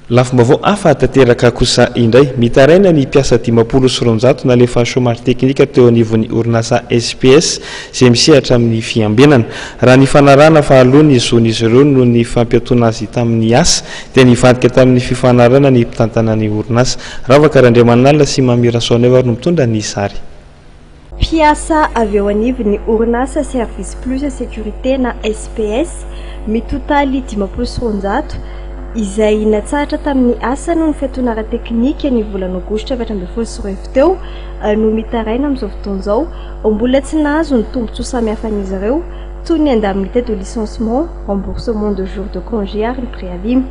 Lafim-baovao hafa tanteraka kosa indray, mitaraina ny mpiasa 250 nalefa chômage technique teo anivon'ny orinasa SPS izay misehatra amin'ny fiambenana. Raha ny fanarahana fa aloha ny zon'izy ireo noho ny fampiatoana azy tamin'ny asa dia nivadika tamin'ny fifanarahana ny mpitantana ny orinasa. Ravaka Randriamanalina sy Mamy Rasoanaivo ary no mitondra ny sary. Mpiasa avy eo anivon'ny orinasa Service Plus Sécurité na SPS, mitotaly 250, izay natsahatra tamin'ny asa noho ny fiatoana ara-teknika ny volana aogositra 2014 teo no mitaraina amin'izao fotoana izao. Mbola tsy nahazo ny tombontsoa samihafan'izy ireo toy ny indemnité de licenciement, remboursement de jours de congé ary ny préavis.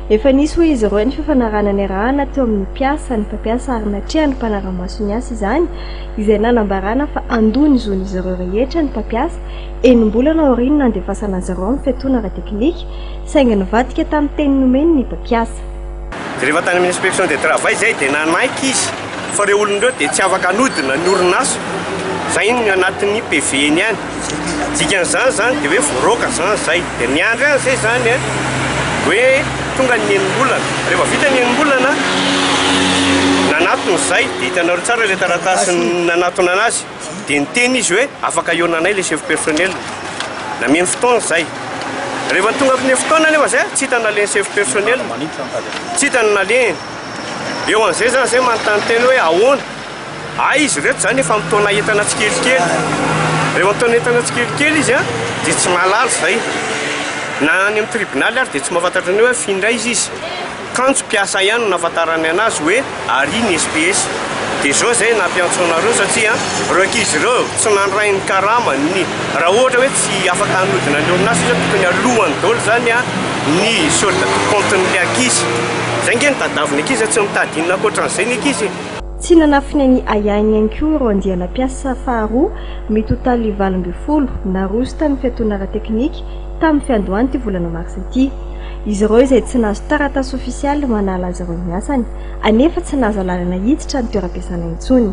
Efa nisy hoy izy ireo ny fifanarahana niarahana teo amin'ny mpiasa, ny mpampiasa ary natrehan'ny mpanara-maso ny asa izany, izay nanambarana fa handoa ny zon'izy ireo rehetra ny mpampiasa, enim-bolana aorian'ny nandefasana azy ireo amin'ny fiatoana ara-teknika, saingy nivadika tamin'ny teny nomeny ny mpampiasa. Rehefa tany amin'ny inspection de travail izay dia nanaiky izy fa ireo olona ireo dia tsy afaka hanodina ny orinasa, izay ny anatin'ny PV-ny ihany. Dikan'izany izany dia hoe voaroaka izany izay. Dia miandry any izay izany an, hoe tonga ny enim-bolana. Rehefa vita ny enim-bolana, nanatona izay, dia hitanareo tsara ilay taratasy nanatona anazy. Dia niteny izy hoe afaka hihaona anay ilay chef personnel. Nameno fotoana izay. Rehefa tonga amin'ny fotoana anefa izay, tsy hita nalehan'ny chef personnel. Tsy hita ny nalehany. Eo amin'izay izany izay manontany tena hoe ahoana? Hay izy ireto izany efa mitaona entana tsikelikely. Rehefa mitaona entana tsikelikely izy dia tsy mahalala izay. Na any amin'ny tribonaly ary dia tsy mahafantatra ny hoe finday izy izy. Kanjo mpiasa ihany no nahafantarany anazy hoe ary ny SPS. Dia izao izay nampiantso anareo satria ireo ankizy ireo tsy nandray ny karama ny raha ohatra hoe tsy afaka hanodina ny orinasa izy tokony alohany daholo izany ny solde de compte-n'ilay ankizy. Izay ange no tadiavin'ny ankizy tsy mitady inona ankoatran'izay ny ankizy e. Tsy nanafina ny ahiahiny ihany koa ireo andiana mpiasa faharoa mitotaly 18 naroso tamin'ny fiatoana ara-teknika tamin'ny fiandohan'ity volana marsa ity. Izy ireo izay tsy nahazo taratasy ofisialy manala azy ireo ny asany, anefa tsy nahazo alalana hiditra ny toeram-piasana intsony.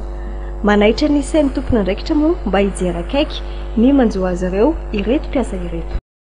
Manaitra ny sain'ny tompon'andraikitra moa mba hijery akaiky ny manjo azy ireo ireto mpiasa ireto.